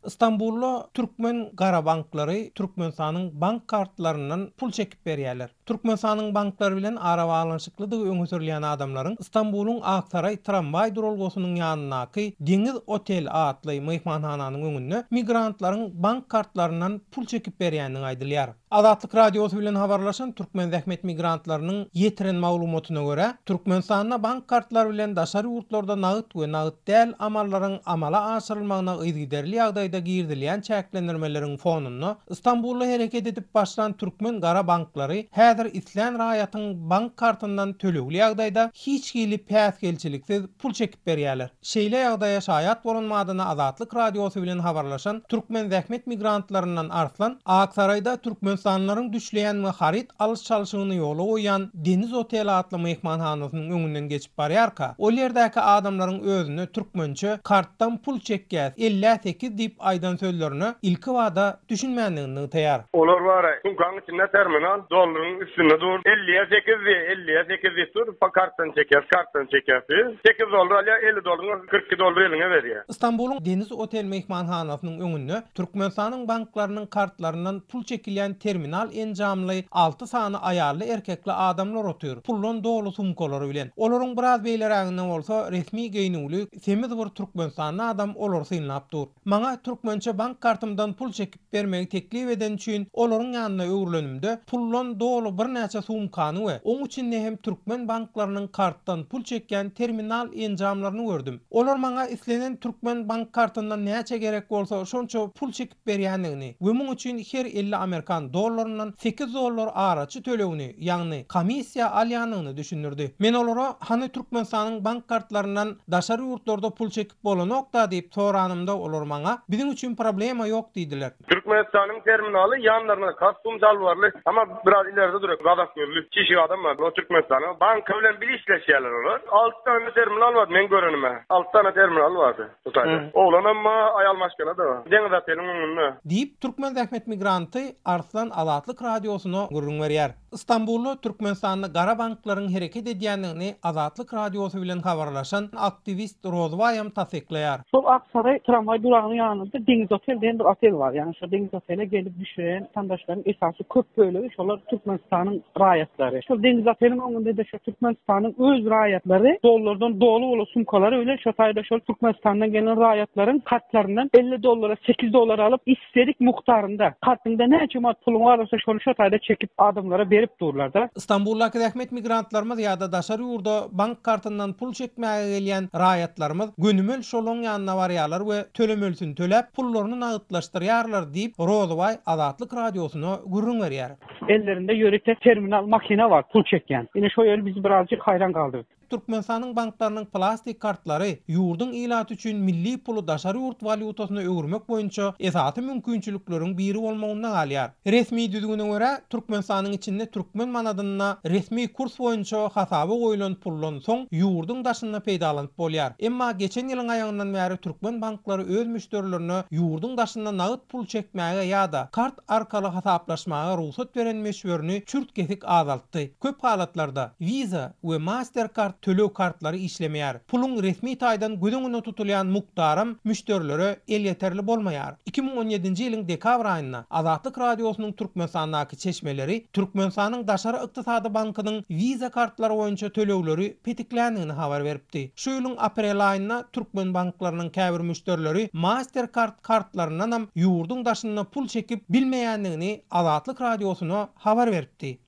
Stambulda türkmen gara banklary Türkmenistanyň bank kartlaryndan pul çekip berýärler. Türkmenistanyň banklary bilen arabaglanyşyklydygy öňe sürülýän adamlaryň Stambulyň Aksaraý tramwaý duralgasynyň ýanyndaky Deňiz otel atly myhmanhananyň öňünde migrantlaryň bank kartlaryndan pul çekip berýändigi aýdylýar. Azatlyk Radiosy bilen habarlaşan türkmen zähmet migrantlarynyň ýetiren maglumatyna görä, Türkmenistanda bank kartlary bilen daşary ýurtlarda nagt we nagt däl amallaryň amala aşyrylmagyna yzygiderli ýagdaýda girizilýän çäklendirmeleriň fonunda Stambulda hereket edip başlan türkmen gara banklary häzir islän raýatyň bank kartyndan tölegli ýagdaýda hiç hili päsgelçiliksiz pul çekip berýärler. Şeýle ýagdaýa şaýat bolan madyna Azatlyk Radiosy bilen habarlaşan türkmen zähmet migrantlaryndan Arslan, Aksaraýda türkmenistanlylaryň düşleýän we haryt alyş-çalşygyny ýola goýýan Deniz otel atly myhmanhanasynyň öňünden geçip barýarka, ol ýerdäki adamlaryň özüne türkmençe kartdan pul çekýäs, ellä sekiz diýip aýdan sözlerine ilkibada düşünmändigini nygtaýar. Olar bar-a, sumkaň içinde terminal, dollaryň üstünde dur. Elliýe sekiz diýýär, elliýe sekiz diýip dur, kartdan çekýäs, kartdan çekýäs diýip. Sekiz dollar alýar, 50 dollaryň 42 dollar eliňe berýär. Stambulyň Deniz otel myhmanhanasynyň öňünde Türkmenistanyň banklarynyň kartlaryndan pul çekilýän terminal enjamly alty sany aýally-erkekli adamlar otyr, puldan doly sumkalary bilen. Olaryň biraz beýleräginde bolsa resmi geýnüwli, semiz bir türkmenistanly adam olary synlap dur. Maňa türkmençe bank kartymdan pul çekip bermegi teklip edeni üçin olaryň ýanyna öwrülenimde, puldan doly birnäçe sumkany we oň içinde hem türkmen banklarynyň kartdan pul çekýän terminal enjamlaryny gördüm. Olar maňa islenen türkmen bank kartyndan näçe gerek bolsa şonça pul çekip berýändigini we muň üçin her 50 amerikan dollaryndan sekiz dollar araçy tölegini, ýagny komissiýa alýandygyny düşündirdi. Men olara hany Türkmenistanyň bank kartlaryndan daşary ýurtlarda pul çekip Bolanok-da diýip soranymda olar maňa, Biziň üçin problema ýok diýdiler. Türkmenistanyň terminaly ýanlarynda kostum jalbarly ama biraz ileride duran gazak gözli çişik adam bar. O Türkmenistanyň banky bilen bile işleşýärler olar. Alty sany terminal bardy meň görenime. Alty sany terminal bardy bu taýda. Oglanam bar, aýal maşgala-da bar. Deňiz oteliň öňünde. Diýip, türkmen zähmet migranty Arslan Azatlyk Radiosyna gürrüň berýär. Stambulda Türkmenistanda gara banklaryň hereket edýändigini Azatlyk Radiosy bilen habarlaşan aktiwist Rozbaýam tassyklaýar. Şol Aksaray tramwaý duragynyň ýanynda Deňiz otel diýen bir otel bar. Ýagny şo Deňiz otele gelip düşen watandaşlaryň esasy köp bölegi şolar Türkmenistanyň raýatlary. Şol Deňiz oteliň öňünde-de şo Türkmenistanyň öz raýatlary dollardan doly bolan sumkalary bilen şo taýda şol Türkmenistandan gelen raýatlaryň kartlaryndan 50 dollara 8 dollar alyp Isledik mukdarynda, kartyňda näçe manat puluň bar bolsa şony şo taýda çekip adamlara berip durlarda. Stambuldaky zähmet migrantlarymyz ýa-da daşary ýurda bank kartyndan pul çekmäge gelýän raýatlarymyz gönümel şolaň ýanyna barýarlar we tölemelisini töläp, pullaryny nagytlaşdyrýarlar diýip, Rozybaý Azatlyk Radiosyna gürrüň berýär. Ellerinde ýörite terminal makina bar pul çekýän. Ine şo ýeri bizi birazjyk haýran galdyrdy. Türkmenistanyň banklarynyň plastik kartlary ýurduň ilaty üçin milli puly daşary ýurt walýutasyna öwürmek boýunça esasy mümkinçilikleriň biri bolmagynda galýar. Resmi düzgüne görä, Türkmenistanyň içinde türkmen manadynda resmi kurs boýunça hasaba goýlan puldan soň ýurduň daşynda peýdalanyp bolýar. Emma geçen ýylyň aýagyndan bäri türkmen banklary öz müşderilerine ýurduň daşynda nagt pul çekmäge ýa-da kart arkaly hasaplaşmaga rugsat beren möçberini çürt-kesik azaltdy. Köp halatlarda, Visa we Mastercard töleg kartlary işlemeýär. Puluň resmi taýdan göz öňünde tutulýan mukdaram müşderilere elýeterli bolmaýar. 2017-nji ýylyň dekabr aýynda Azatlyk Radiosynyň Türkmenistandaky çeşmeleri Türkmenistanyň Daşary ykdysady bankynyň Visa kartlary boýunça tölegleri petikländigini habar beripdi. Şu ýylyň aprel aýynda türkmen banklarynyň käbir müşderileri Mastercard kartlaryndanam ýurduň daşynda pul çekip bilmeýändigini Azatlyk Radiosyna habar beripdi.